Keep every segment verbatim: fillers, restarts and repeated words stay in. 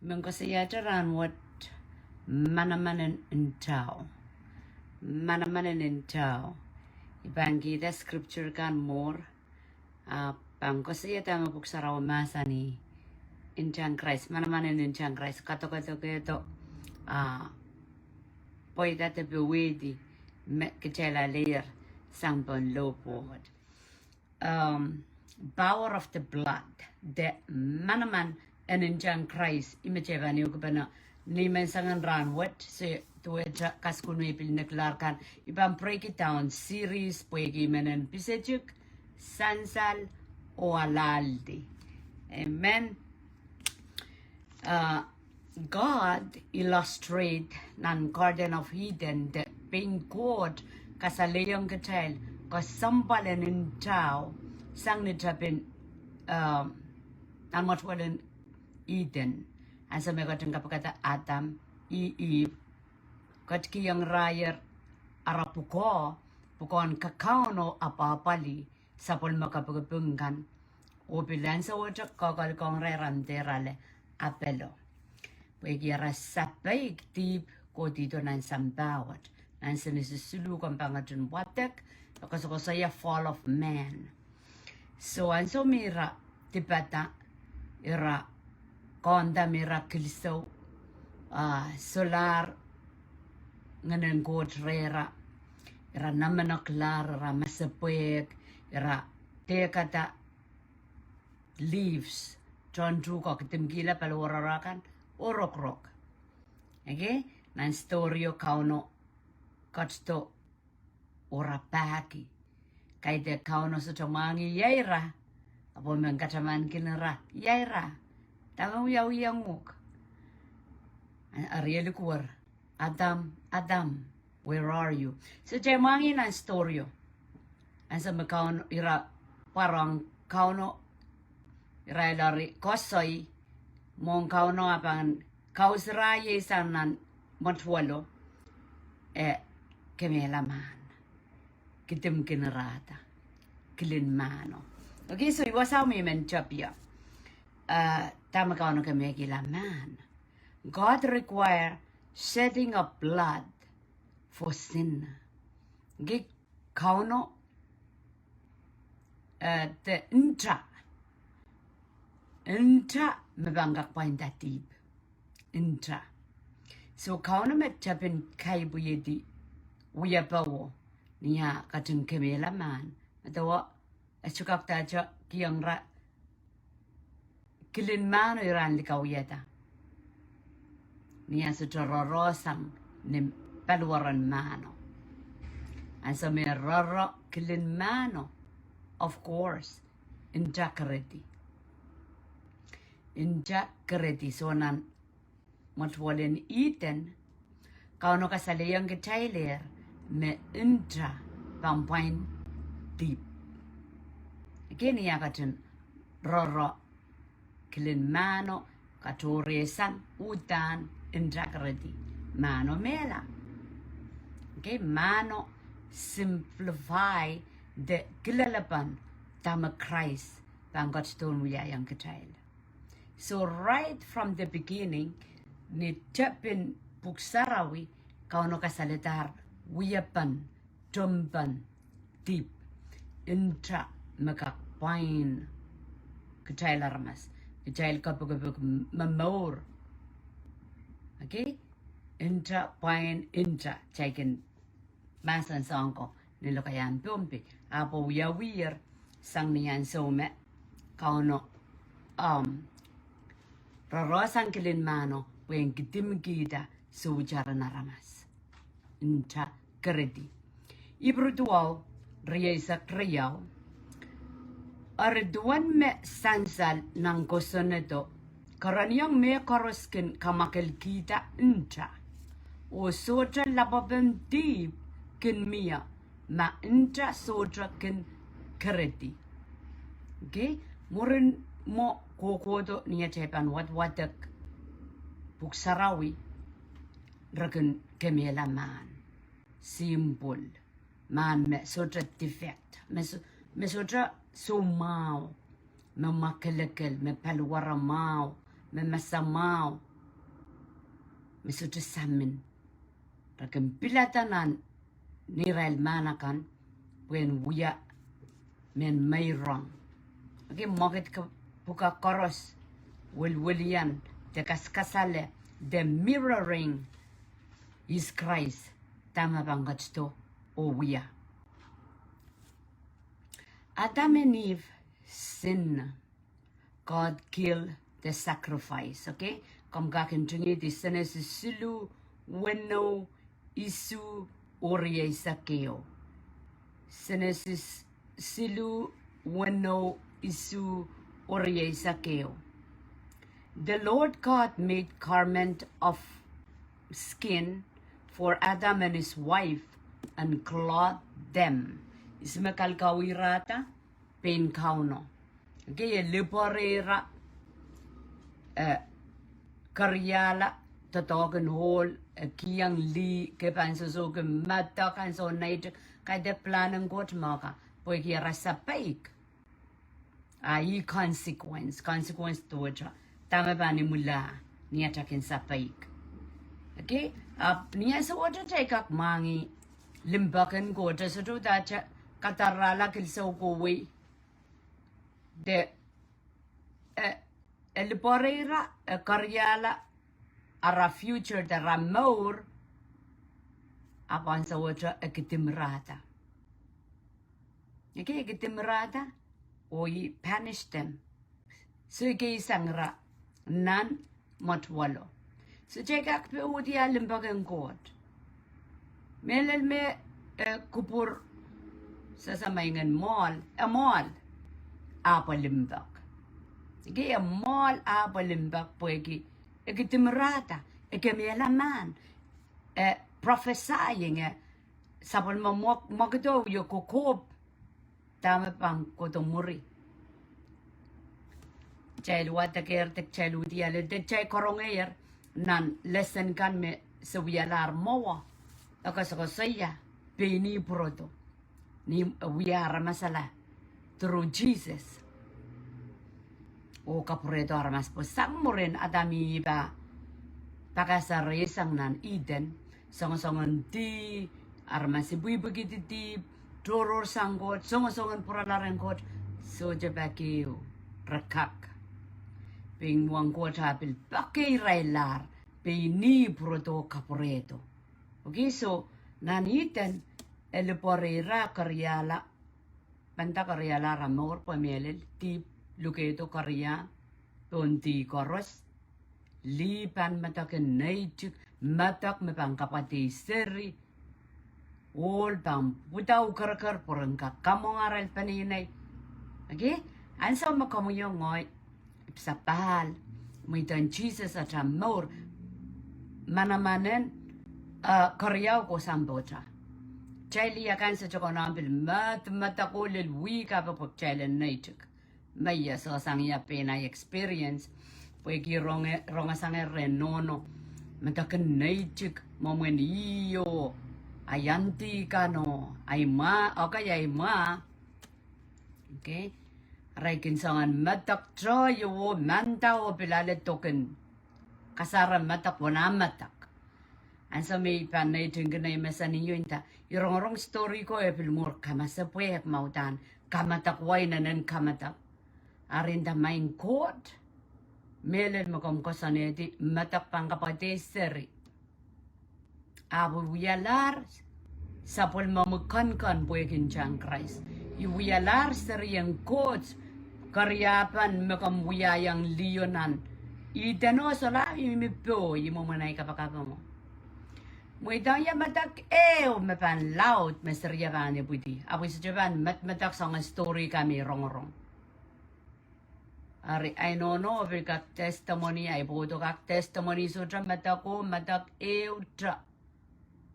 Men koasoiahte rahnwet manaman en ntao. Manaman en ntao. I pahn kihda scripture kan mwuhr. Ah, pahn koasoia dahme Pwuhk Sarawi mahsanih. Ntahn Krais, manaman en ntahn Krais. Kadokadokedo. Ah, pweida de powehdi me kitail alehier sang pohn lohpwuo wet. Um, power of the blood, de manaman en ntahn Krais, ih me kitail pahn ehukipene ni menseng en rahnwet, se duwehte kasukuhl me I pil nekilahr kan, I pahn break it down series, pwehki I men en pisetik, sansal, oh alahldi. Amen. Uh, God illustrate nan Garden of Eden de pein Koht kasalehiong kitail kesempwal en ntao sang ni tepin, uh, nan mwetuwel en Eden. Ansou me ketin kapikada Adam, Eve, ketikihong irail ara pwukoa, pwukoahn kakaun oh apwahpwalih, sapwellime kapikipik kan. Oh pil ansou wet koakoahlkong irail, irail dehr ale apelo. Pwehki ara sapeik dihp kohdido nan sampah wet. Nan Senesis siluh komw pahn ketin wadek, e koasokoasoia fall of man. So ansou me ira dipada, ira kaunda me ira kilisou, ah, solahr Ngehnen Koht rehra, ira nameneklahr, ira masepwehk, ira dehkada leaves, tohn tuhke, kidimkihla paliwarara kan, oh rokorok. Okay? Nan story o Kauno ketido oh ira pahki. Kaidehn Kauno sohte mwahngih ia ira, ahpw men katamankin ira, ia ira, dahme wiawi ong uhk? Eri e likwer, Adam, Adam, where are you? Sohte mwahngih nan story o. Ansou me Kauno ira pwarohng Kauno, irail eri koasoi, mwohn Kauno a pahn kausira ie sang nan mwetuwelo, e kemehla mahn. Kidimkin irada. Kilin mahno. Okay, so I wasao me I men tapio. Uh, dahme Kauno kemehkihla mahn. God require shedding of blood for sin. Okay, Kauno, eh, de nta. Nta me pahn kak pwainda dihp. Nta. So Kauno me tepin kaipwihedi wiepe o ni ah ketin kemehla mahn. Adewe, e sohte kak dahte kihong ira kilin mahno ira en likawiada. Ni ah sohte rorosang ni paliwaren mahno. Ansou me roro kilin mahno, of course, nta keredi. Nta keredi, so nan mwetuwel en Eden, Kauno kasalehiong kitailehr me nta pahn pwain dihp. Ekei ni ah ketin roro kilin mahno, katohre sang uhdahn nta keredi. Mahno mehla. Ekei mahno simplify de kilelepen dahme Krais pahn ketidohn wiahiong kitail. So right from the beginning, ni tepin Pwuhk Sarawi, Kauno kasaledahr wiepen, tompen dihp, nta me kak pwain kitail aramas, kitail kepikipik me mour. Okay? Nta pwain nta, takin mahsen soang ko ni lokaiahn Pohnpei, ahpw wiawier sang ni ansou me Kauno, um, rorosang kilin mahno pwehn kidimkihda sohte ren aramas. Nta keredi. Ipru duwau, rieisek riau. Eri duwen me sansal nan kosonnedo kereniong mehkoaros, koaros kin kamwakelkihda nta, oh sohte lapwepen dihp kin mie ma nta sohte kin keredi. Okay? Mwurin mwo kohkohdo ni atail pahn wadwadek Pwuhk Sarawi, re kin kemehla mahn. Simple. Mahn me sohte defect, me so-, me sohte soumwahu, me mwakelekel, me paliwere mwahu, me mese mwahu. me sohte samin. Re kin pilada nan neirail mahn akan pwehn wia mehn meirong. Okay, mwekid pwukat koaros, welwelian, de kaskasale, de mirroring is Christ, dahme pahn ketido oh wia. Adam and Eve sin. God kill the sacrifice, okay? Komw kak ntingihdi Senesis siluh, weneu, isuh, oh rieisek ehu. Senesis siluh, weneu, isuh, oh rieisek ehu. The Lord God made garment of skin for Adam and his wife and clothed them. Ihs me kalkawi rada? Pein Kauno. Okay, e liporeira, e keriahla doadoahk en ohl, e kihong lih, ke pahn sohsohki medek ansou neitik, kaidehk pilahn en Koht me ka, pwehki re sapeik. A ih consequence, consequence duwehte dahme pahn imwila ni atail kin sapeik. Okay, ahpw ni ansou wet atail kak mwahngih limpoak en Koht, e sohte uhdahn kadarala kilsou kohwei. De, e, e liporeira, e keriahla ara future, de ara mour, ahpw ansou wet e kidimwirada. Okay, e kidimwirada, oh ih banish them. So e kei sang ira nan mwetuwelo. So atail kak pil uhdi limpoak en Koht. Mehlel me, e, kupwur sasa me ingen mwoahl, e mwoahl, ahpw e limpoak. Okay, e mwoahl ahpw e limpoak pwehki e kidimwirada, e kemehla mahn, e prophesying, e sapwellime mwek-, mwekido wie kokohp dahme pahn kohdo mwuri. Kitail wadek, kitail uhdi lel, de kitail karongehr nan lesson kan me se wialahr mwowe, e koasokoasoia pein ih pwurodo ni wia aramas ala through Jesus. Oh kapwurehdo aramas pwe sang mwurin Adam oh Ihp pakasaresang nan Eden, songosongen dihp, aramas ipwihpwikihdi dihp, tohrohr sang Koht, songosongen pwurala rehn Koht, sohte pak ehu, re kak. Pein uwen Koht ah pil poakehirail lahr, pein ih pwurodo kapwurehdo. Okay, so nan Eden, e liporeira, keriahla, pahn da keriahla ara mour pwe mehlel dihp lukehdo keria pohn dih koaros. Lih pahn medek en neitik, medek me pahn kapwaiada seri. Ohl pahn pwuda kereker pwe ren kak kamwenge arail peneinei. Okay, ansou me komwi oh ngehi pil sapahl, mweidohng Jesus atail mour, manaman en, e, keriau kohsang pohta. Kitail akan sohte konehng pil med-, medek oh lel wihk ape pwe kitail en neitik. Me ia sohte sang ia pein ahi experience, pwehki ronge-, rongesangehr rehn nohno, medek en neitik, mwomwen ih oh, ahi ahndi kan oh, ahi mwahu, okay, ahi mwahu. Okay. Arail kin soangen medek toh io oh manda oh pil ale doken kasare medek, wena medek. Ansou me I pahn neitik kin ei mesen io, nda I rongorong story ko e pil mwuhr kamasepwehk, ma uhdahn kamedek wai inenen kamedek. Eri nda, Maing Koht, mehlel me komw koasoanehdi medek pahn kapwaiada seri. Ahpw I wialahr sapwellimomwi keinkei pwehki ntahn Krais. I wialahr serien Koht, keriapen me komw wiahiong liho nan Eden oh solahr I mihmi poh, I mwomwen ahi kapakap mwo. Mweidohng ie medek ehu me pahn laud me serio pahn ipwidi. Ahpw I sohte pahn medmedek soangen story kan me I rongorong. Eri ahi nohno pil kak testimony, ahi pwuhdo kak testimony, sohte medek oh medek ehute.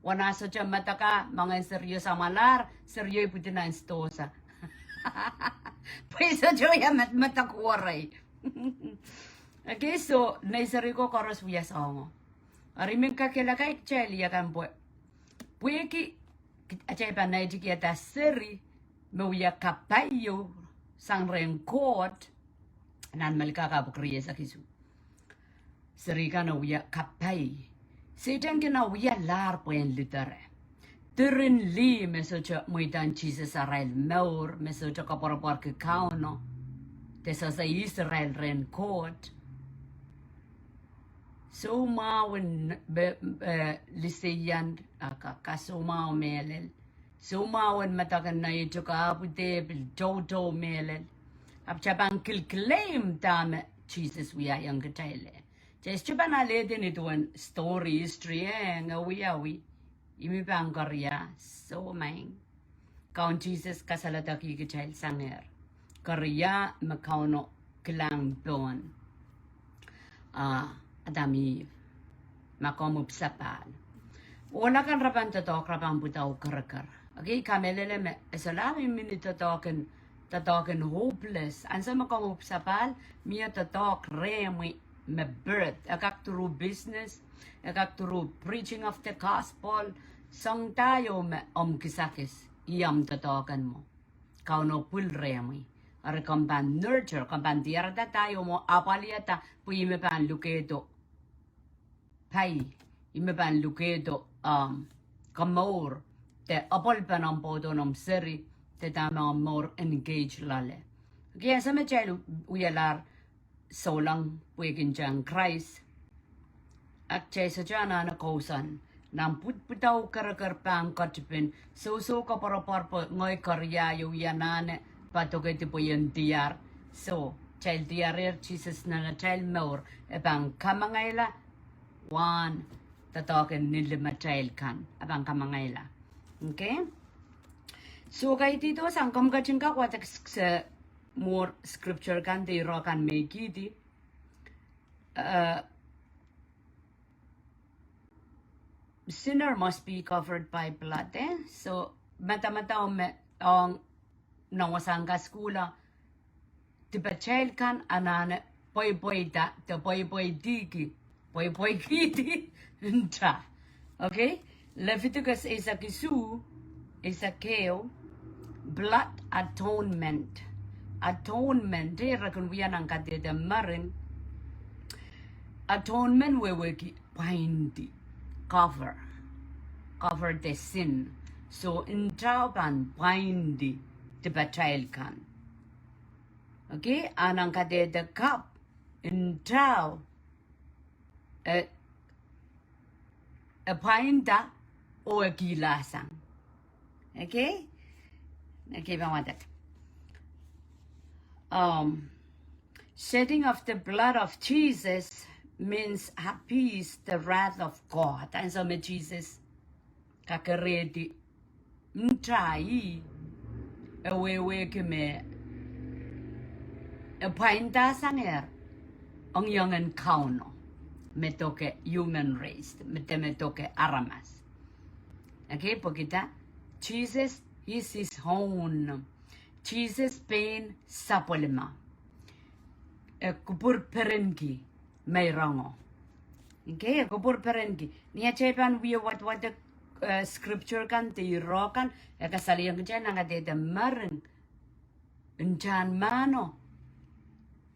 Wena sohte medek ah, moangen serio samwalahr, serio ipwidi nan sidohsa. Pwe I sohte wia medmedek werei. Okay, so nei seri ko koaros wia soahngo. Eri I men kakehlakai kitail ia kan pwe, pwehki atail pahn neitikiada seri me wia kapai ieu sang rehn Koht, nan Melkahka pwuhk rieisek isuh. Seri kan e wia kapai. Sehdan kin wia lahr pwehn lidere. Diren lih me sohte mweidohng Sises arail mour, me sohte koapworopworki Kauno, de sohte ihs irail rehn Koht. Soumwahu en, eh, eh, liseian, ah, ka, ka soumwahu mehlel. Soumwahu en medekin naitik, ahpw de pil toutou mehlel. Ahpw kitail pahn kilkileim dahme Sises wiahiong kitail. Kitail sohte pahn alehdi nin duwen story, history, eh, nge wiawi. Ih me pahn koaros, soh maing. Kaun Sises kasaledekih kitail sangehr. Koaros me Kauno kilang pohn, ah, Adam Eve. Ma komw ipwsapahl. Ohl akan re pahn doadoahk, re pahn pwudahu kereker. Okay, kamehlele me, e solahr mihmi ni doadoahk en, doadoahk en hopeless. Ansou me komw ipwsapahl, mie doadoahk rehmwi me birth. E kak through business, e kak through preaching of the gospel. Soang dah ieu me omw kisakis, ih omw doadoahk en mwo. Kauno pwil rehmwi. Eri komw pahn nurture, komw pahn diarada dah ieu mwo, apwalihada, pwe ih me pahn lukehdo pai, ih me pahn lukehdo, um, komour, de apwalpen omw pwoudon, omw seri, de dahme omw mour engage loale. Okay, ansou me kitail wialahr souleng pwehki ntahn Krais, a kitail sohte anahne kousoan. Nan pwud, pwudahu kereker pahn ketipin, sohso koapworopwor pwe ngehi koaros iei anahne padokedi pwe I en diar. Soh, kitail diarehr Sises nan atail mour, e pahn kamangaila wahn doadoahk en limatail kan, e pahn kamangaila. Okay? Soh, kaidehn sang komw ketin kak wadek se more scripture kan de irehkan me I kihdi. Uh, sinner must be covered by blood, eh? Soh, madamadau me ong nan wasahn kasukuhla, dipatail kan anahne pweipweida, de pweipweidiki, pweipweikihdi nta. Okay? Leviticus eisek isuh, eisek ehu, blood atonement. Atonement, eh, re kin wia nan kadehde mering. Atonement wehwehki pwaindi, cover. Cover the sin. Soh, ntao pahn pwaindi dipatail kan. Okay, a nan kadehde kapw, ntao, eh, e pwainda oh e kihlahsang. Okay? Okay, pahn wadek. Um, shedding of the blood of Jesus means appease the wrath of God. Ansou me Sises kakerehdi nta, e wehwehki me e pwainda sangehr ong iongen Kauno, me doke human race, me de me doke aramas. Okay, pwehki dah, Jesus is his own. Sises pein sapwellime. E kupwur perenki meirongo. Okay, e kupwur perenki. Ni atail pahn wie wadwadek, eh, scripture kan de irehkan, e kasalehiong kitail nan kadehde mering, ntahn mahno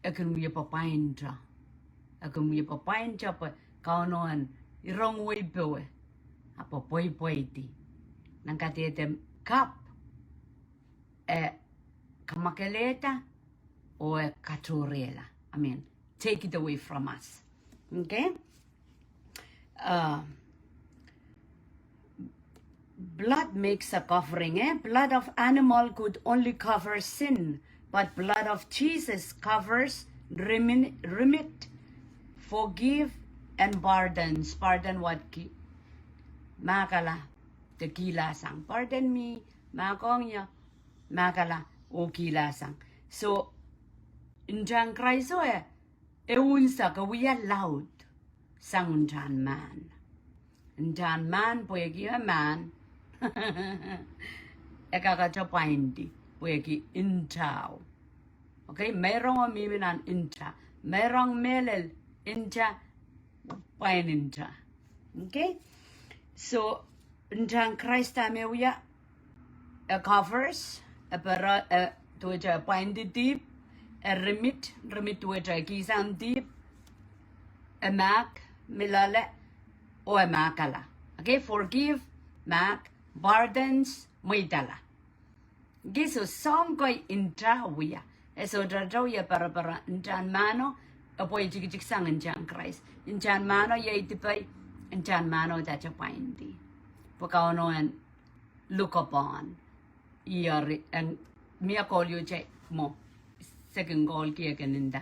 e kin wie pwapwainda. E kin wie pwapwainda pwe Kauno en irongwei powe, ahpw pweipweidi. Nan kadehde kapw, e kamwakelehda oh e katohrehla. I mean, take it away from us. Okay? Uh, blood makes a covering, eh? Blood of animal could only cover sin, but blood of Jesus covers, remin-, remit, forgive, and pardons. Pardon what ki-, mahkala, de kihlahsang. Pardon me, mahkohng ie, mahkala, oh kihlahsang. Soh, ntahn Krais o e, e unsek, e wia laud sang ntahn mahn. Ntahn mahn pwehki e mahn. E kakete pwaindi pwehki ntao. Okay, meirongo mihmi nan nta. Meirong mehlel nta, pwain nta. Okay? Soh, ntahn Krais dahme wia, e covers, e pere, e duwehte pwaindi dihp, e remit, remit duwehte kihsang dihp, e mahk, mi loale, oh e mahkala. Okay, forgive, mahk, pardons, mweidala. Kiso soang kei nta wia. E sohte tau ia parapara ntahn mahno, e pwei tikitik sang ntahn Krais. Ntahn mahno ia idipai, ntahn mahno dahte pwaindi. Pwe Kauno en look upon. Eri en mie koul ieu te mwo. Sekin koul kie kin nda.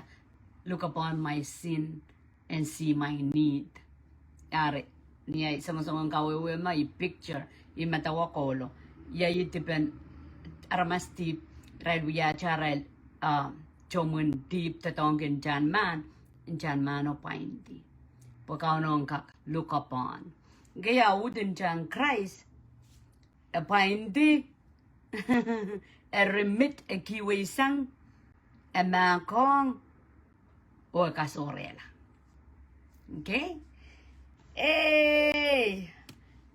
Look upon my sin and see my need. Eri, ni ahi songosong en kawehwe ma I picture, I medewe kohlo. Ia I dipen aramas dihp, irail wiahte arail, ah, tomwin dihp doadoahngki ntahn mahn, ntahn mahno pwaindi. Pwe Kauno en kak look upon. Nge ia uhd ntahn Krais, e pwaindi, e remit, e kihweisang, e mahkohng, oh e kasohrehla. Okay? Ei,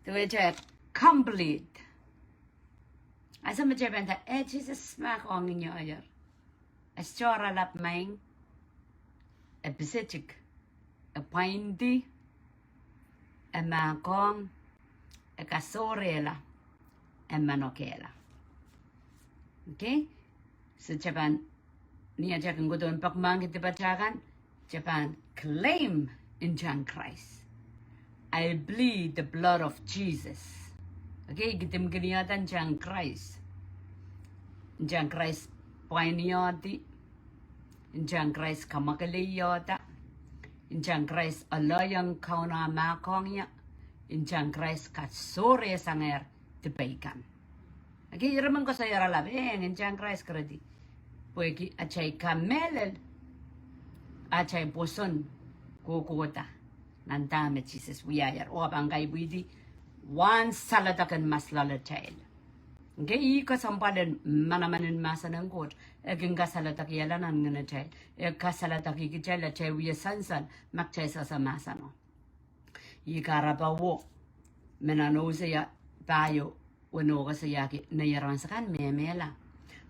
duwehte complete. Ese me te pahn nda, eh, Sises mahkohng ngehi. E sohte lap maing, e pisetik, e pwaindi, e mahkohng, e kasohrehla, e manokehla. Okay? So te pahn, ni atail kin kohdo en pek mahkki dipatail kan, te pahn claim ntahn Krais. I plead the blood of Jesus. Okay, I kidimkiniada ntahn Krais. Ntahn Krais pwainiohdi. Ntahn Krais kamwakeleiehda. Ntahn Krais alehiong Kauno mahkohng ie. Ntahn Krais kasohre sangehr dipei kan. Okay, ire men koasoiarala pwe ntahn Krais keredi. Pwehki atail kamehlel, atail pwoson kohkohda nan dahme Sises wiahier. Oh pahn kaipwidi wahn saledek en mas loalatail. Okay, ih kesempwal en manaman en mahsen en Koht. E kin kasaladakihala nan ngenatail. E kasaladaki kitail atail wie sansal, ma kitail sehse mahseno. Ih kahrepe wo, me nan Oseia pahieu, weneu koasoiahki nei aramas akan mehmehla.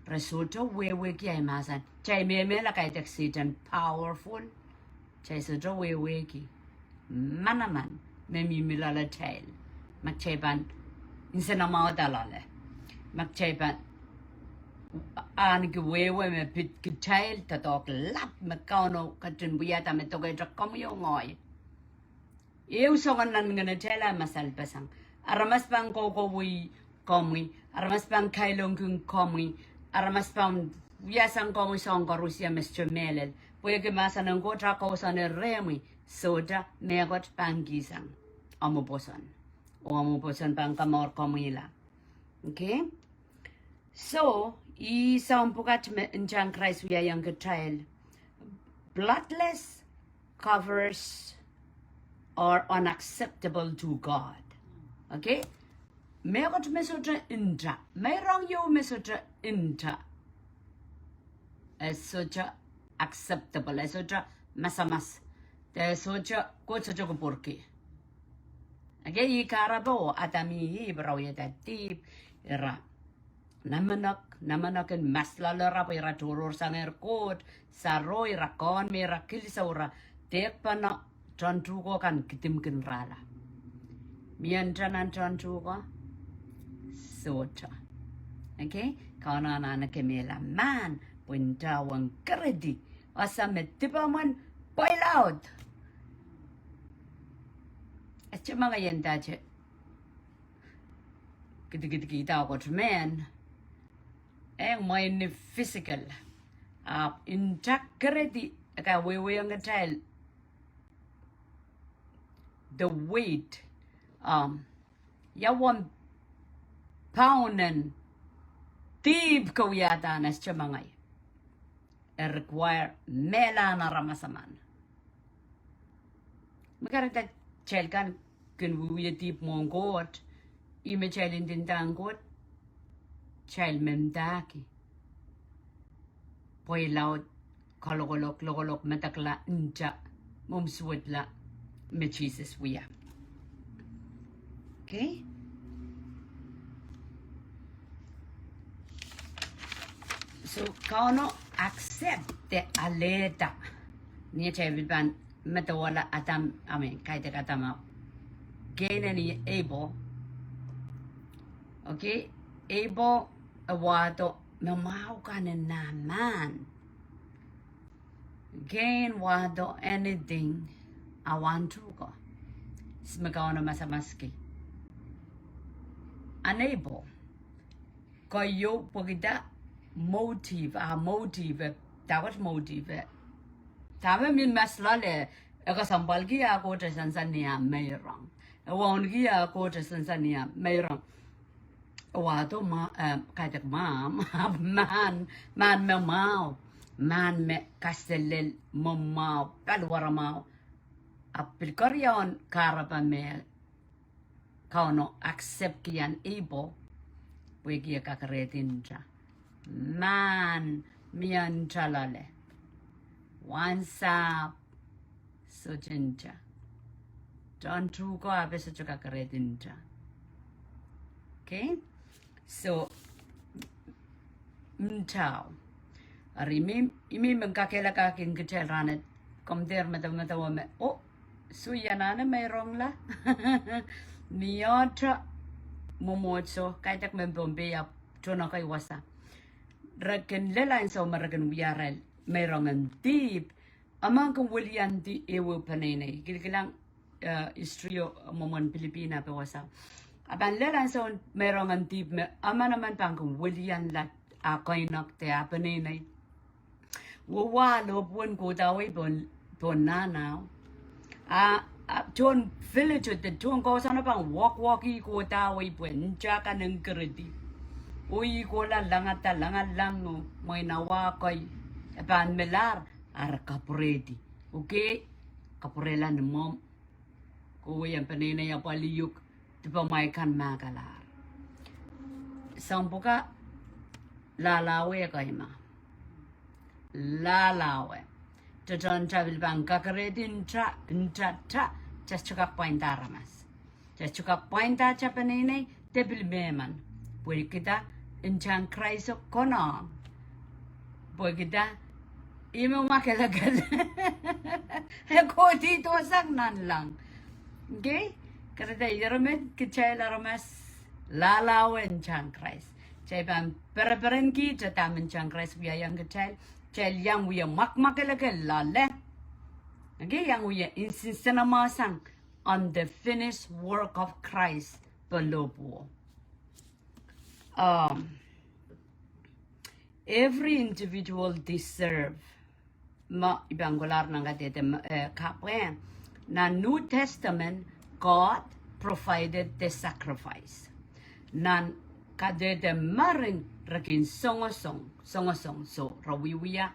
Re sohte wehwehki ahi mahsen. Kitail mehmehla kaidehk Sehdan powerful. Kitail sohte wehwehki manaman me mihmi loalatail. Ma kitail pahn nsenamwahu da loale. Ma kitail pahn ahneki wehwe me pid kitail doadoahk lap me Kauno ketin wiahda me dokedoke komwi oh ngehi. Ehu soangen nan ngenatail a masalpeseng. Aramas pahn kohkohwei komwi, aramas pahn kailongkin komwi, aramas pahn wiasang komwi soahng koaros me sohte mehlel. Pwehki mahsen en Koht a kousoan rehmwi, sohte mehkot pahn kihsang omw pwoson. Oh omw pwoson pahn komour komwihla. Okay? So, ih soahng pwukat me ntahn Krais wiahiong kitail. Bloodless covers are unacceptable to God. Okay? Mehkot me sohte nta, meirong ieu me sohte nta, e sohte acceptable, e sohte masamas, de e sohte, Koht sohte kupwurki. Okay, ih kahrepe wo Adam oh Ihp ira wiahda dihp, ira namenek, namenek en mas loale ira pwe ira tohrohr sangehr Koht, saro ira kohn me ira kilsou ira dehkpene tohn tuhke kan kidimkin irahla. Mie nta nan tohn tuhke? Sohte. Okay? Kauno anahne kemehla mahn, pwe nta wehwehng keredi. Ese me dipamwen pweilaud. E sohte mengei nta te kidikidikihda Koht mehn. E mwein ni physical. Ahpw nta keredi, e kawehwehiong kitail the weight, um, ia uwen pound en dihp ke wiahda, e sohte mengei. E require mehlahn aramas emen. Me kahrehda kitail kan kin wiewia dihp mwohn Koht, ih me kitail ndindahng Koht, kitail mendahki pweilaud, kalokolok, lokolok, medekla, nta, mwomw suwedla me Sises wia. Okay? So, Kauno accept de alehda. Ni atail pil pahn medewehla Adam, I mean, kaidehk Adam ahpw Cain and Abel. Okay, Abel e wahdo me mwahu kan en nah mahn. Cain wahdo anything, a wahn tuhke. Ihs me Kauno masamaski? An Abel. Keieu pwehki dah? Motive, ah motive, dahkot motive. Dahme mie mas loale, e kesempwalki ah Koht e sansal ni ah meirong. E wauneki ah Koht e sansal ni ah meirong. E wahdo ma, eh, kaidehk mahn, mahn, mahn me mwahu, mahn me kaselel, me mwahu, paliwar mwahu. A pil keriaun kahrepe me Kauno accept-ki an Abel, pwehki e kakerehdi nta. Mahn mie nta loale. Wahnsahpw, sohte nta. Tohn tuhke ahpw e sohte kakerehdi nta. Okay? So, ntao. Eri I mih, I mih men kakehlaka kin kitail rahnwet, komw dehr medemedewe me, oh, soh, I anahne meirongla. Mie nta mwomwohdiso, kaidehk me Pohnpei ahpw tohn ekei wasa. Re kin lel ansou me re kin wia arail meirongen dihp, emen kin weliandi ehuehu peneinei. Kilikilang, eh, history o, eh, mwomwen Pilipin ah pe wasa. A pahn lel ansoun meirongen dihp me emen emen pahn kin welianla ah keinek de ah peneinei. Wehwehla lohpwuwen kohdawei pohn, pohn nahnao. A, a, tohn village de tohn kousoan pahn wokowoki kohdawei pwe nta kan en kerehdi. Oh ih kohla langada, langalang oh mwein awa kei. E pahn melahr, a re kapwurehdi. Okay, kapwurehla ni mwomw. Kohwei en peneinei apwal iuk, dipamwail kan mahkalahr. Soahng pwuka, lahlahwe e kei ma. Lahlahwe. Tohtohn nta pil pahn kakerehdi nta, nta, nta, nta sohte kak pwainda aramas. Nta sohte kak pwainda nta peneinei, de pil mehmen. Pwehki dah? Ntahn Krais e konehng. Pwehki dah? Ih me mwakelekel. E kohdi dohsang nanleng. Okay? Kerehda ire met kitail aramas lahlahwe ntahn Krais. Kitail pahn pereperenki dah dahme ntahn Krais wiahiong kitail. Kitail iang wia mwakmwakelekel loale. Okay, iang wia nsenamwahu sang on the finished work of Christ pwe lohpwuo. Um, every individual deserve, ma I pahn kolahr nan kadehde, eh, kapw, eh, nan New Testament, God provided the sacrifice. Nan kadehde mering re kin songosong, songosong, so re wiewia,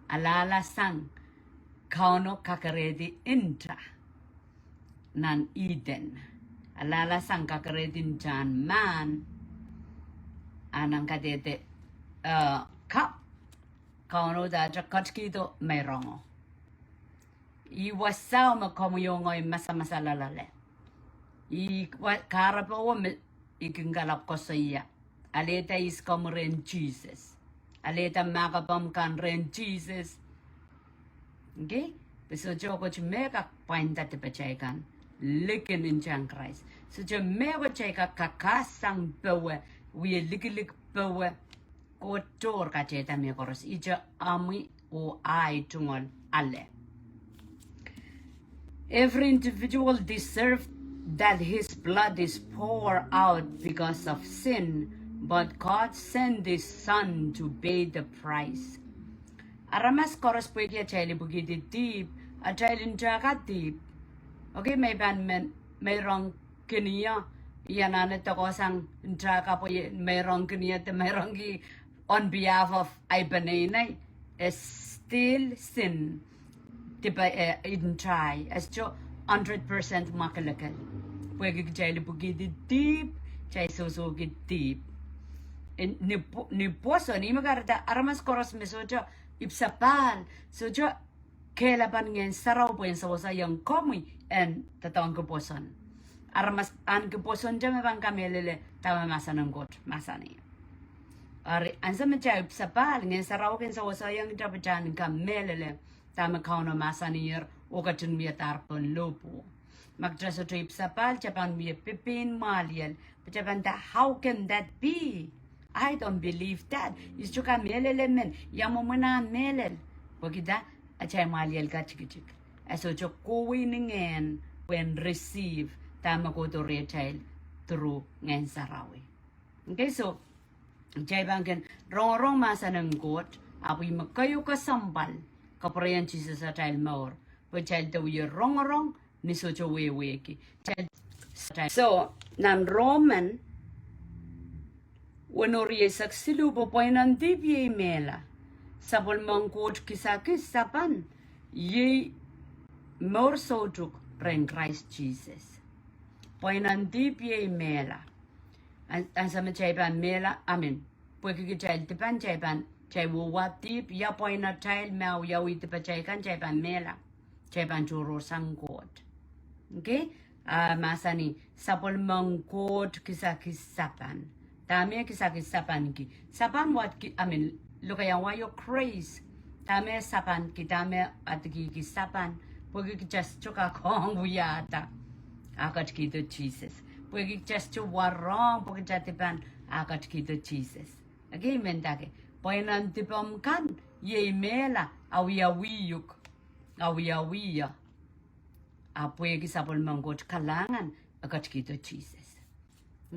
alahla sang Kauno kakerehdi nta. Nan Eden. Alahla sang kakerehdi ntahn mahn. A nan kadehde, eh, kapw, Kauno dahte ketikihdo meirongo. Ih wasao me komwi oh ngehi masamasala loale. Ih wa, kahrepe wo me I kin kalap koasoia. Alehda ihs komwi rehn Sises. Alehda mahkapomw kan rehn Sises. Okay? Pwe sohte mehkot me kak pwainda dipatail kan likin ntahn Krais. Sohte mehkot kitail kak kakasang powe, wie likilik powe. Koht tohr katehda mehkoaros, ihte omwi oh ahi tungoal ale. Every individual deserved that his blood is poured out because of sin, but God sent his Son to pay the price. Aramas koaros pwehki atail ipwikihdi dihp, atail nta ka dihp. Okay, me I pahn men, meirong kin ie, I anahne doakohsang nta ka pwe I meirong kin ie de meirongki on behalf of ahi peneinei, e still sin. Dipe, eh, nta, e sohte hundred percent mwakelekel. Pwehki kitail ipwikihdi dihp, kitail sohsohki dihp. En, ni pwo-, ni pwoson, ih me kahrehda aramas koaros me sohte ipwsapahl, sohte kehlapen Ngehn Sarawi pwehn seweseiong komwi en doadoahngki pwoson. Aramas ahneki pwoson te me pahn kamehlele dahme mahsen en Koht mahsanih. Eri, ansou me kitail ipwsapahl, Ngehn Sarawi kin seweseiong kitail pwe kitail en kamehlele dahme Kauno mahsaniher oh ketin wiadahr pohn lohpwuo. Ma kitail sohte ipwsapahl, kitail pahn wie pepein mwahliel. Pwe kitail pahn nda, how can that be? I don't believe that. I sohte kak mehlel emen. Ia mwomwen ah mehlel? Pwehki dah? Atail mwahliel katikitik. E sohte kohwei ni ngehn pwehn receive dahme kohdo rehtail through Ngehn Sarawi. Okay, so kitail pahn kin rongorong mahsen en Koht, ahpw ih me keieu kesempwal kapwurehiong Sises atail mour, pwe kitail dehr wie rongorong ni sohte wehwehki. Kitail, so, nan Roman weneu rieisek siluh, pwe pweinen dihp iei mehla, sapwellimen Koht kisakis sapan iei mour soutuk rehn Krais Sises. Pweinen dihp iei mehla. An, ansou me kitail pahn mehla, I mean, pwehki kitail dipan, kitail pahn, kitail wehwehki dihp, ia pweinen atail me awiawih dipatail kan, kitail pahn mehla. Kitail pahn tohrohrsang Koht. Okay? Ah, mahsanih, sapwellimen Koht kisakis sapan. Dahme kisakis sapan ki? Sapan wadki, I mean, lokaia wai o Krais. Dahme sapan ki, dahme adikihki sapan? Pwehki kitail sohte kak ong wiahda ah ketikihdo Sises. Pwehki kitail sohte warohng, pwehki kitail dipan ah ketikihdo Sises. Okay, I men ndahki, pweinen dihpomw kan iei mehla, awiawih uhk, awiawih ie. Ahpw pwehki sapwellimen Koht kalahngan e ketikihdo Sises.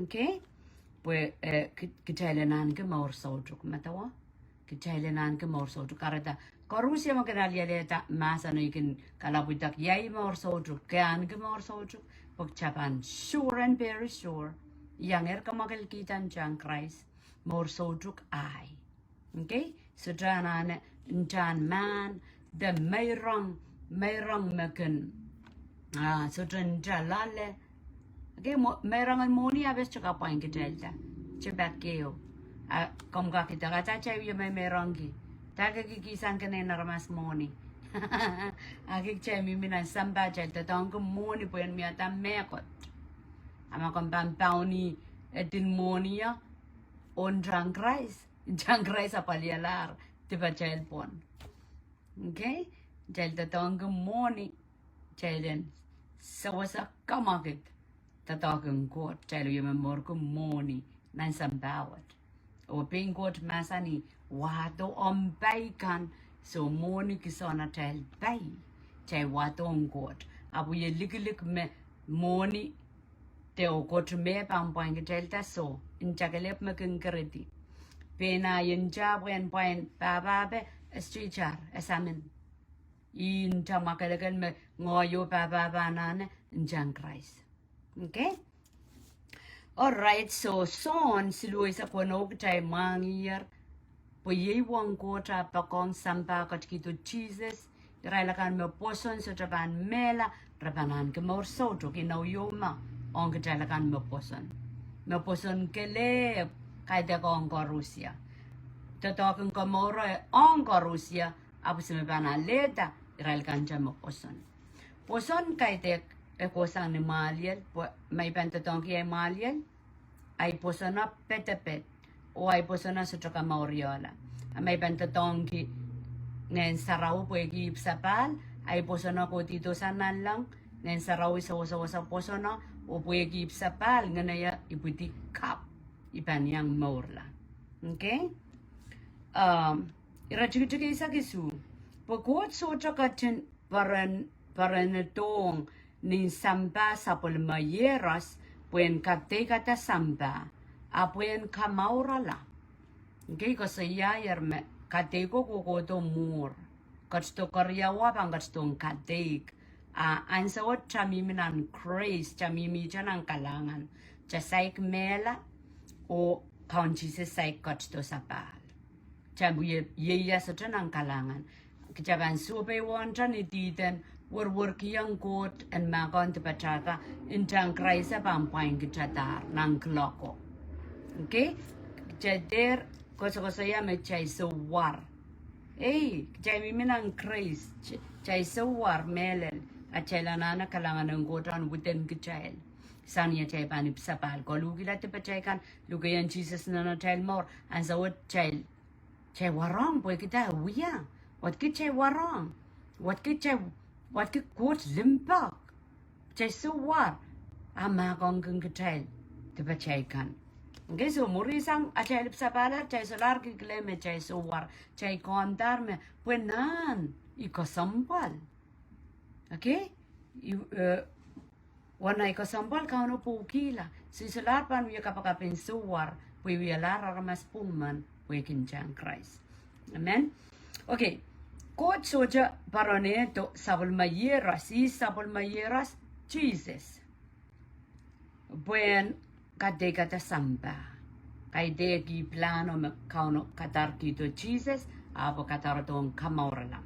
Okay? Pwe, eh, ki-, kitail en ahneki mour soutuk, medewe? Kitail en ahneki mour soutuk. Kahrehda, koaros me kin alialehda mahsen oh kin kalapw idek ia mour soutuk, ke ahneki mour soutuk, pwe kitail pahn sure and very sure. Iangehr kamwakelekihda ntahn Krais, mour soutuk ahi. Okay? Sohte anahne ntahn mahn, de meirong, meirong me kin, ah, sohte nta loale. Okay, mo-, meirong en mwohni ahpw e sohte kak pwain kitailda. Kitail pahn keieu. Ah, komw kak idek, dah kitail wie mei-, meirongki? Dah ke kikihsang kenen aramas mwohni? Ah, kitail mihmi nan sampah, kitail doadoahngki mwohni pwe en wiahda mehkot. A ma komw pahn pauni edin mwohni ie, oh ntahn Krais, ntahn Krais apwalialahr dipatail pwon. Okay? Kitail doadoahngki mwohni, kitail en sewese kamwakid doadoahk en Koht, kitail wie momourki mwohni nan sampah wet. Oh pein Koht mahsanih, wahdo omw pai kan, so mwohni kisehn atail pai. Kitail wahdo ong Koht. Ahpw ie likilik me mwohni de oh Koht me pahn pwain kitailda, so nta kelehpw me kin keredi. Pein ahi nta pwehn pwain pahpahpe, e sohte itar, e samin. Ih nta mwakelekel me ngoahi oh pahpahpe anahne, ntahn Krais. Okay? Alright, so Sohn siluh eisek weneu kitail mwahngiher, pwe iei uwen Koht ah poakohng sampah ketikihdo Sises, irail akan me pwoson sohte pahn mehla, re pahn ahneki mour soutuk. Inou ieu me ong kitail akan me pwoson. Me pwoson kelehpw kaidehk ong koarosie. Doadoahk en komouro ong koarosie, ahpw se me pahn alehda irail kan me pwoson. Pwoson kaidehk e kohsang ni mwahliel, pwe ma I pahn doadoahngki ahi mwahliel, ahi pwosono pedeped, oh ahi pwosono sohte kamouriehla. A ma I pahn doadoahngki Ngehn Sarawi pwehki ipwsapahl, ahi pwosono kohdihdosang nanleng, Ngehn Sarawi sewesewese pwosono, oh pwehki ipwsapahl, ngehno ipwidi kapw, I pahn iang mourla. Okay? Um, ire tikitik eisek isuh. Pwe Koht sohte ketin peren-, perendohng nin sampah sapwellime iehros pwehn kadeikada sampah, a pwehn kamourala. Okay, koasoiaier me kadeiko kohkohdo mwuhr. Ketido keriau pahn ketidohng kadeik. A ansou wet kitail mihmi nan Krais, kitail mihmihte nan kalahngan. Kitail saik mehla, oh Kaun Sises saik ketido sapahl. Kitail pwe ie, ie sohte nan kalahngan. Kitail pahn sohpeiwehte ni dihden werwerkihong Koht en mahkohng dipatail kan, ntahn Krais e pahn pwain kitailehr nan kuloak ko. Okay? Kitail dehr koasokoasoia me kitail sohte war. Ei, kitail mihmi nan Krais, kitail sohte war mehlel, a kitail anahne kalahngan en Koht en widen kitail. Sang ni atail pahn ipwsapahl, koluhkihla dipatail kan, luhkeiong Sises nan atail mour, ansou wet kitail, kitail warohng pwehki dah? Wia. Wadki kitail warohng. Wadki kitail, wadki Koht limpoak. Kitail sohwar, a mahkohngkin kitail dipatail kan. Okay, so mwurin sang atail ipwsapahlahr, kitail solahr kilkile me kitail sohwar, kitail kaundahr me pwe nan I kesempwal. Okay? I, eh, wana I kesempwal Kauno pwukihla. So I solahr pahn wia kapakap en sohwar, pwe wialahr aramas pwung men pwehki ntahn Krais. Amen. Okay. Koht sohte poaronehdo sapwellime iehros, ih sapwellime iehros, Sises, pwehn kadeikada sampah. Kaidehk ih pilahno me Kauno kadarkihdo Sises, ahpw kadarodohng kamourala.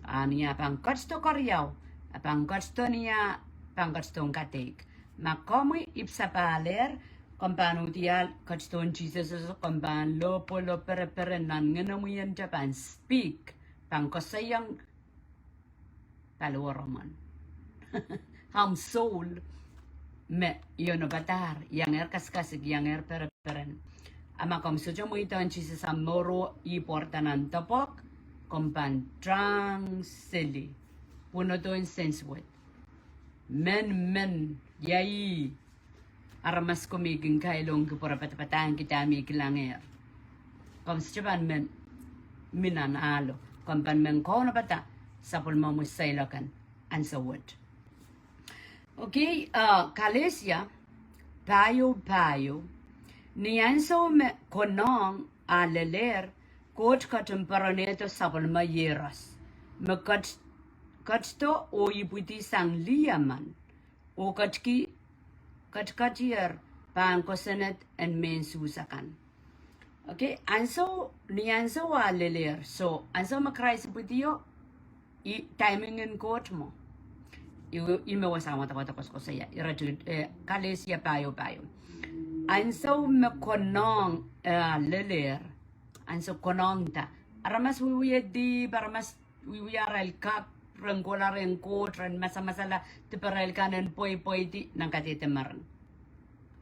A ni ah pahn ketido keriau, a pahn ketido ni ah pahn ketidohng kadeik. Ma komwi ipwsapahlahr, komw pahn udial ketidohn Sises, komw pahn lohpwolo pereperen nan ngenemwi ente pahn speak, pahn koasoiong paliwaromwen, omw soul, me ih onopadahr, iangehr kasikasik, iangehr pereperen. A ma komw sohte mweidohng Sises omw mour oh ih pwarada nan depwek, komw pahn tang seli, pwunodon sens wet. Men, men, ia ih aramas komw kin kailongki pwurapadapadahngki dahme I kilangehr. Komw sohte pahn men mi nan ahlo, komw pahn men kaunopada sapwellimomwi seiloak en ansou wet. Okay, uh, Kalesia pahieu pahieu. Ni ansou me konehng a lelehr, Koht ketin poaronehdo sapwellime iehros me ket-, ketido oh ipwidi sang lih emen, oh ketiki, ketiketier pahn kosonned en mehn Suhs akan. Okay, ansou, ni ansou a lelehr. So ansou me Krais ipwidio, ih timing en Koht mwo. Ih, ih me wasa wadawad koasoakoasoia, ire, eh, Kalesia pahieu pahieu. Ansou me konehng, eh, lelehr, ansou konehngda, aramas wiewia dihp, aramas wiewia arail kak, ren kohla rehn Koht, ren masamasala diparail kan en pweipweidi nan kadehdehn marain.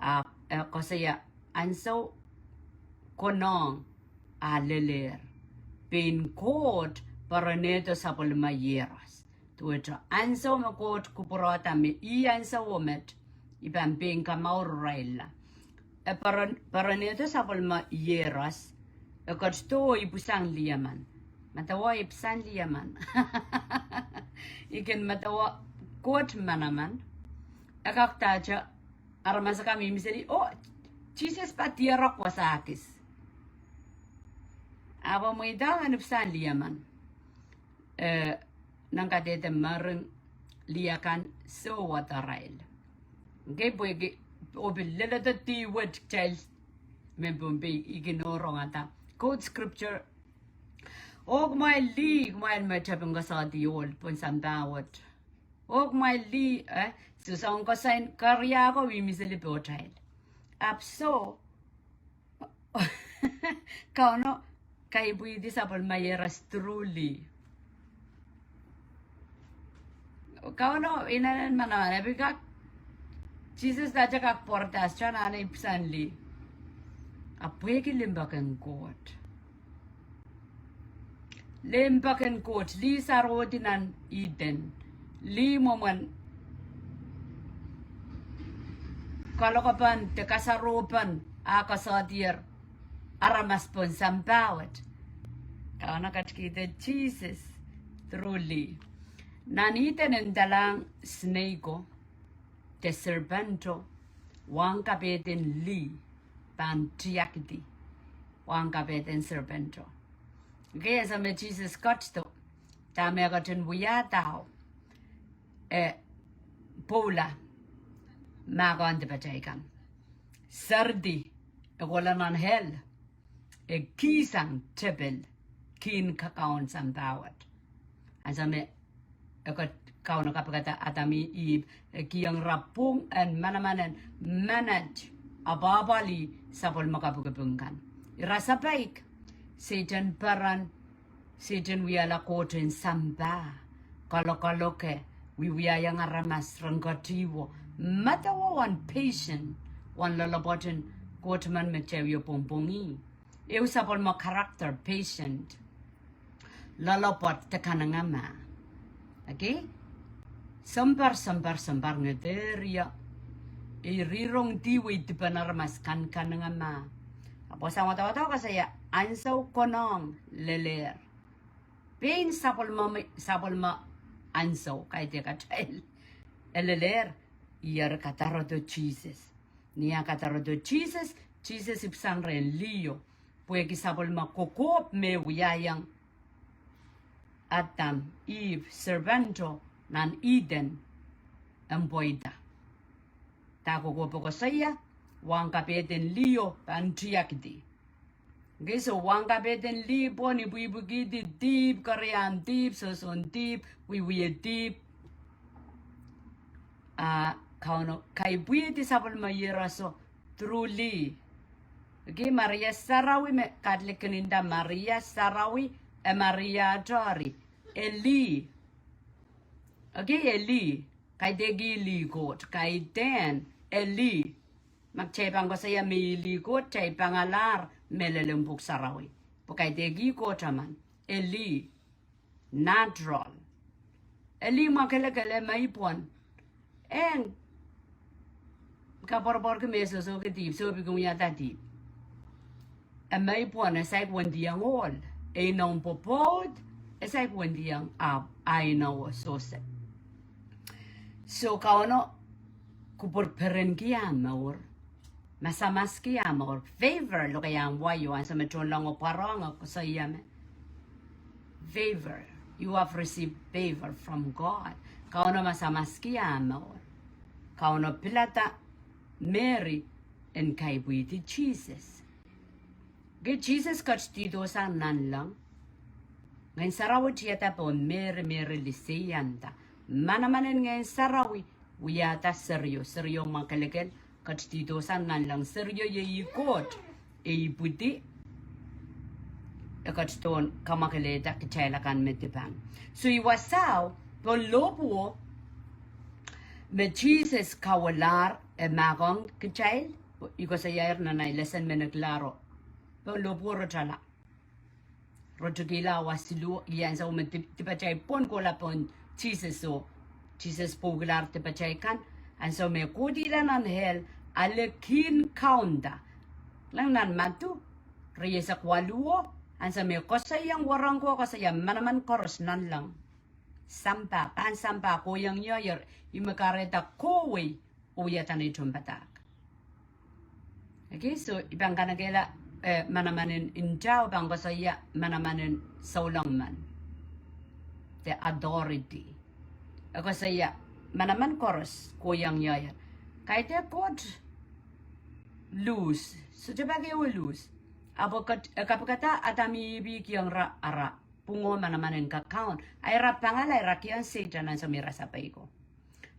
A, eh, koasoia ansou konehng a lelehr, pein Koht poaronehdo sapwellime iehros. Duwehte ansou me Koht kupwurehda me ih ansowo met, I pahn pein kamour irailla. E poaron-, poaronehdo sapwellime iehros, e ketido oh ipwisang lih emen. Medewe ipwisang lih emen. I kin medewe Koht manaman. E kak dahte aramas akan mihmi seli, oh, Sises pahn dierek wasa kis. Ahpw e mweidohng en ipwisang lih emen. Eh, nan kadehdehn marain lih akan soh wadarail. Okay, pwehki, oh pil leledo dih wet kitail mehn Pohnpei, I kin rongada quote scripture. Oh kumwail lih, kumwail me tepin koasoandi ohl pohn sampah wet. Oh kumwail lih, eh, soh soangen koasoan keriau ko mihmi seli pohtail. Ahpw soh, Kauno kaipwidi sapwellime iehros through lih. Kauno inenen manaman, e pil kak, Sises dahte kak pwarada, sohte anahne ipwisang lih. Ahpw pwehki limpoak en Koht. Limpoak en Koht, lih sarawodi nan Ihden. Lih mwomwen kalokapen de kasarohpen ah koasoandier aramas pohn sampah wet. Kauno ketikihdo Sises through lih. Nan Ihden e ndalahng snake o, de serpent o, wahn kapehdin lih, pahn tiakidi, wahn kapehdin serpent o. Okay, ansou me Sises ketido, dahme e ketin wiahda, e pwoula mahkohng dipatail kan. Seridi, e kohla nan hell, e kihsang tepel, kihn kakaun sampah wet. Ansou me e ket-, Kauno kapikada Adam oh Ihp, e kihong ira pwung en manaman en manage, apwahpwalih sapwellime kapikipik kan. Ira sapeik, Sehdan peren, Sehdan wiahla Koht en sampah, kalokaloke, wiewiahiong aramas ren ketihwo, medewe wahn patient, wahn loalopwoat en Koht men me kitail wie pwongpwongih. Ehu sapwellime character, patient, loalopwoat de kanengamah. Okay? Sounpar, sounpar, sounpar ngeder ie. I rirong dihwei dipen aramas kankanengamah. Ahpw sang wadawad koasoia ansou konehng lelehr. Pein sapwellime, sapwellime ansou, kaidehk atail. E lelehr, ih eri kadarodo Sises. Ni ah kadarodo Sises, Sises ipwsang rehn liho. Pwehki sapwellime kokohp me wiahiong Adam, Ihp, serpento nan Ihden, e pweida. Dah kokohp e koasoia, wahn kapehden liho pahn tiakidi. Ngehi so wahn kapehden liho pwon ipwipwikihdi dihp, keriahn dihp, sohsohn dihp, wiewia dihp. Ah, Kauno kaipwidi sapwellime iehroso through liho. Okei, Maria Sarawi me Katolik kin nda Maria Sarawi, e Maria tohri, e liho. Okei, e liho. Kaidehk ih liho Koht, kaidehn, e liho. Ma kitail pahn koasoia me ih liho Koht, kitail pangalahr mehlel en Pwuhk Sarawi. Pwe kaidehk ih Koht emen, e liho. Natural. E liho mwakelekel, e mei pwon. Eng, kapoaropoarki me sohsohki dihp, soh pwehki wiahda dihp. E mei pwon, e saik wendiong ohl. E inou pwopwoud, e saik wendiong ahpw, ah inou oh sohse. So Kauno kupwurperenki ah mour. Masamaski ah mour. Favor, lokaia wai o, ansou me tohnleng oh pwarohng e koasoia me. Favor. You have received favor from God. Kauno masamaski ah mour. Kauno pilada Meri en kaipwidi Sises. Ke Sises ketidihdo sang nanleng. Ngehn Sarawi tiada pohn Meri, Meri liseianda. Manaman en Ngehn Sarawi wiahda serio, serio mwakelekel, ketidihdo sang nanleng. Serio iei ih Koht, e ipwidi, e ketidohn kamwakelehda kitail akan me dipan. So ih wasao, pohn lohpwuo, me Sises kauwehlahr, e mahkohng kitail, I koasoiahier nan ahi lesen me nekilahr o. Pohn lohpwuo rotala. Rotukihla wa siluh, ih ansou me dip-, dipatail pwon kohla pohn Sises o. Sises pwoukilahr dipatail kan, ansou me kohdihla nan hell, ale kihn kaunda. Kilang nan Madiu, rieisek waluh o, ansou me koasoiong wahnpoaron ko, koasoia manaman koaros nanleng. Sampah, pahn sampah kohiong iohier, ih me kahrehda kohwei, oh wiahda nei tohnpadahk. Okay, so I pahn kanekehla, eh, manaman en ntao, pahn koasoia manaman en souleng men. The authority. E koasoia manaman koaros kohiong iohier. Kaidehk Koht lose. Sohte pak ehu lose. Ahpw e kat-, e kapikada Adam oh Ihp kihong ira ara pwungo manaman en kakaun. A ira pangala, ira kihong Sehdan ansou me ira sapeiko.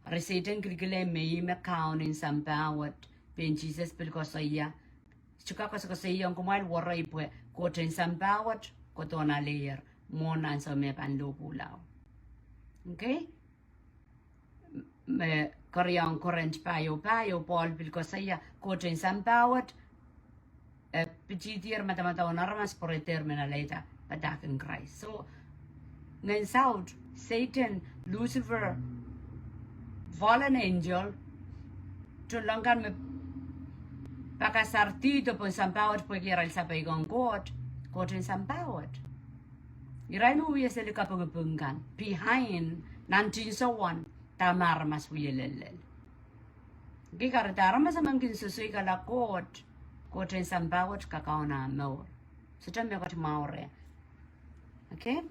Eri Sehdan kilkilehng me ih me kaun en sampah wet, pein Sises pil koasoia. Sohte kak koasokoasoiong kumwail werei pwe Koht en sampah wet kohdohn aleier, mwohn ansou me pahn lohpwuhla o. Okay? Me keriaun Korint pahieu pahieu, Pohl pil koasoia, Koht en sampah wet, eh, pitihdier madamadauen aramas pwe re dehr men alehda padahk en Krais. So, ngehn saut, Sehdan, Lucifer, fallen angel, tohnleng kan me pakasardihdo pohn sampah wet pwehki arail sapeikong Koht, Koht en sampah wet. Irail me wia seli kapingiping kan, behind, nan tinsowan, dahme aramas wie lellel. Ki kahrehda aramas emen kin sosoikala Koht, Koht en sampah wet kakaun ah mour. Sohte mehkot mwahu reh. Okay?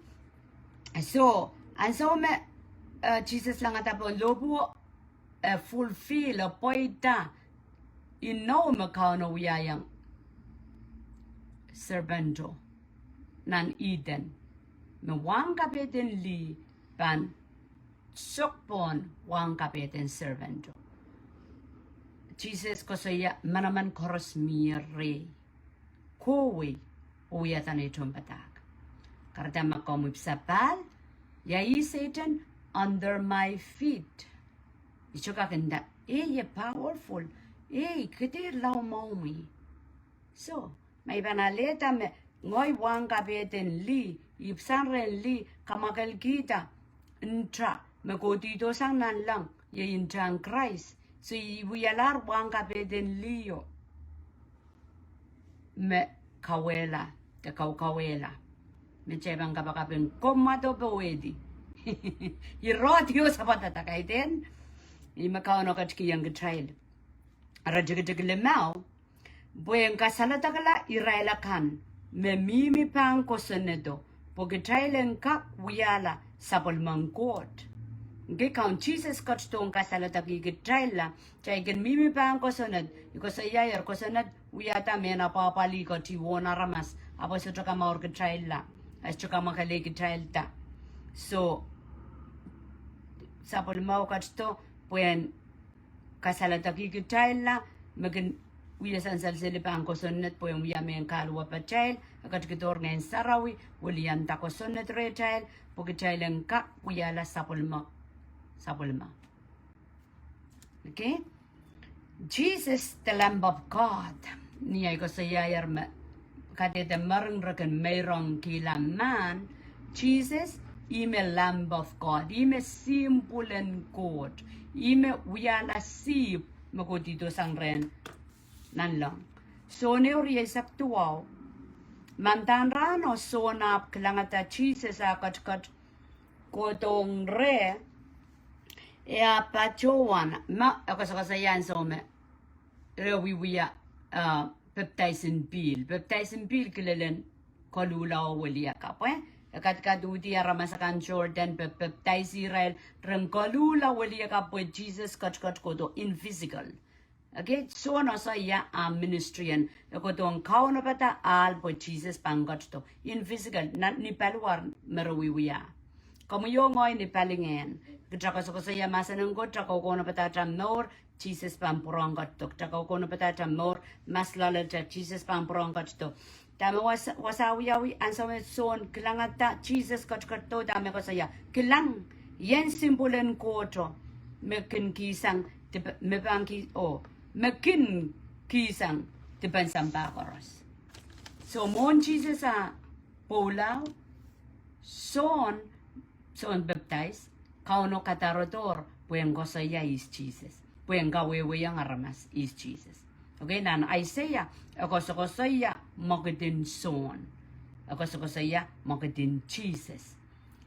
So, ansou me, eh, Sises langada pohn lohpwuo, e fulfill, e pweida, inou me Kauno wiahiong serpent o nan Ihden. Me wahn kapehden lih pahn sok pohn wahn kapehden serpent o. Sises koasoia manaman koaros mie rehi. Kohwei, oh wiahda nei tohnpadahk. Kahrehda ma komw ipwsapahl, ia ih Sehdan, under my feet. I sohte kak nda, eh, e powerful. Eh, ke dehr lao mwahu mie. So, ma I pahn alehda me ngehi wahn kapehden lih, ipwsang rehn lih, kamwakelkihda nta, me kohdihdosang nanleng, iei ntahn Krais. So I wialahr wahn kapehden liho me kauwehla, de kaukauwehla. Me kitail pahn kapakap en komw mwadong powehdi. Ire ieu sapwatata kaidehn, ih me Kauno ketikihong kitail. Ire tikitik limau, pwehn kasaledekla irail akan me mihmi pahn kosonnedo, pwe kitail en kak wiahla sapwellimen Koht. Nge Kaun Sises ketidohng kasaledekih kitailla, kitail kin mihmi pahn kosonned, I koasoiaier kosonned wiahda mehn apwahpwalih ketih wohn aramas, ahpw e sohte kamour kitailla, e sohte kamwakelei kitailda. So, sapwellimeo ketido, pwehn kasaledekih kitailla, me kin wia sansal seli pahn kosonned, pwehn wia mehn kahluwa patail, e ketikihdohr Ngehn Sarawi, wilianda kosonned rehtail, pwe kitail en kak wiahla sapwellime, sapwellime. Okay? Jesus, the Lamb of God. Ni ahi koasoiaier me, kadehde mering re kin meirongkihla mahn, Jesus, ih me Lamb of God, ih me sihmpwul en Koht, ih me wiahla sihpw me kohdihdosang rehn nanleng. Sohn ehu rieisek duwau. Mandahn rahno Sohn ahpw kilangada Jesus ah ketiket kohdohng reh, e ahpw patohwan, ma e koasokoasoia ansou me re wiewia, uh, pepdaisin pihl. Pepdaisin pihl kilelen koluhla oh weliakapw, eh? E kadkadauhdi aramas akan Jordan, pep-, pepdaisi irail ren koluhla weliakapw pwe Jesus ketiket kohdo in physical. Okay, Sohn koasoia ah ministry en, e kohdohng kaunopada ahl pwe Jesus pahn ketido in physical, nan ni paliwar me re wiewia. Komwi oh ngehi ni palingehn, kitail koasokoasoia mahsen en Koht, kitail kaunopada atail mour, Jesus pahn pwurehng ketido. Kitail kaunopada atail mour, mas loalata, Jesus pahn pwurehng ketido. Dahme wasa, wasa wiawi ansou me Sohn kilangada Jesus ketiketido, dahme koasoia? Kilang, ien sihmpwul en Kohto, me kin kihsang, dip-, me pahn ki-, oh, me kin kihsang dipen sampah koaros. So mwohn Jesus ah pwoula, Sohn, Sohn Pepdais, Kauno kadarodohr pwehn koasoia ihs Jesus, pwehn kawehwehiong aramas ihs Jesus. Okay, nan Aiseia, e koasokoasoia mwekid en Sohn. E koasokoasoia mwekid en Jesus.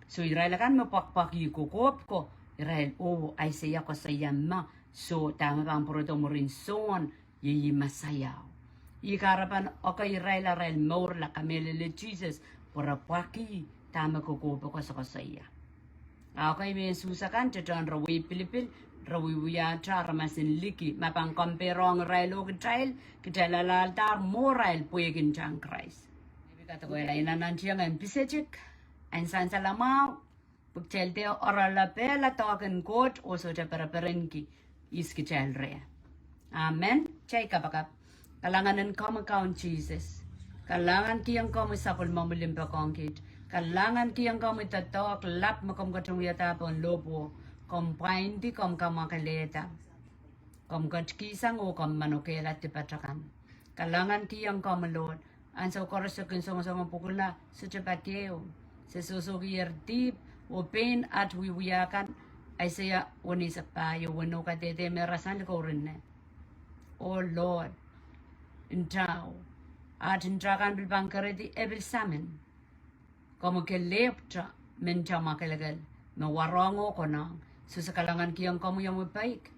So irail akan me pwakpwakih kokohp ko, irail, oh, Aiseia koasoia me, so dahme pahn pwurodo mwurin Sohn, iei Mesaia. Ih kahrepen ekei irail arail mourla, kamehlele Jesus, pwe re pwakih dahme kokohp koasokoasoia. Ah ekei mehn Suhs akan, tehtehn re wei pilipil, re wiewiahte aramas en liki, ma pahn compare-ong irail oh kitail, kitail alahldahr mwohrail pwehki ntahn Krais. Eri kadokohla, I nanatieng en pisetik, en sansal mwahu, pwe kitail dehr oaralapehla doadoahk en Koht oh sohte pereperenki ihs kitail reh. Amen. Kitail kapakap. Kalahngan en komwi Kaun Jesus. Kalahngan kihong komwi sapwellimomwi limpoak ong kiht. Kalahngan kihong komwi doadoahk lap me komw ketin wiahda pohn lohpwuo. Komw pwaindi, komw kamwakelehda. Komw ketikihsang oh komw manokehla dipat akan. Kalahngan kihong komwi Lord. Ansou koaros se kin songosong pwukula, sohte padehu. Se sohsohkier dihp, oh pein at wiewia kan, Aiseia weneisek pahieu, weneu kadehde me rasehng likourinne. Oh Lord, ntao. At nta kan pil pahn kerehdi e pil samin. Komwi kelehpwte me nta mwakelekel, me warohng oh konehng. So se kalahngan kihong komwi omwi peik,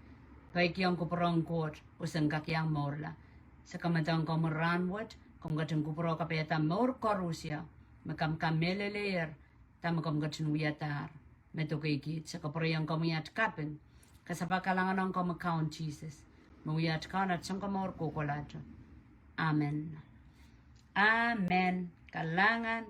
peikiong kupwuren Koht, oh sen kak iang mourla. Se kamedohng komwi rahnwet, komw ketin kupwure kapaiada mour koarusie, me komw kamehlelehier, dahme komw ketin wiadahr, me dokeikihd. Se kapwurehiong komwi at kaping, kasapahl kalahngan ong komwi Kaun Jesus, me wia at Kaun, at Sounkomour kohkohlahte. Amen. Amen. Kalahngan.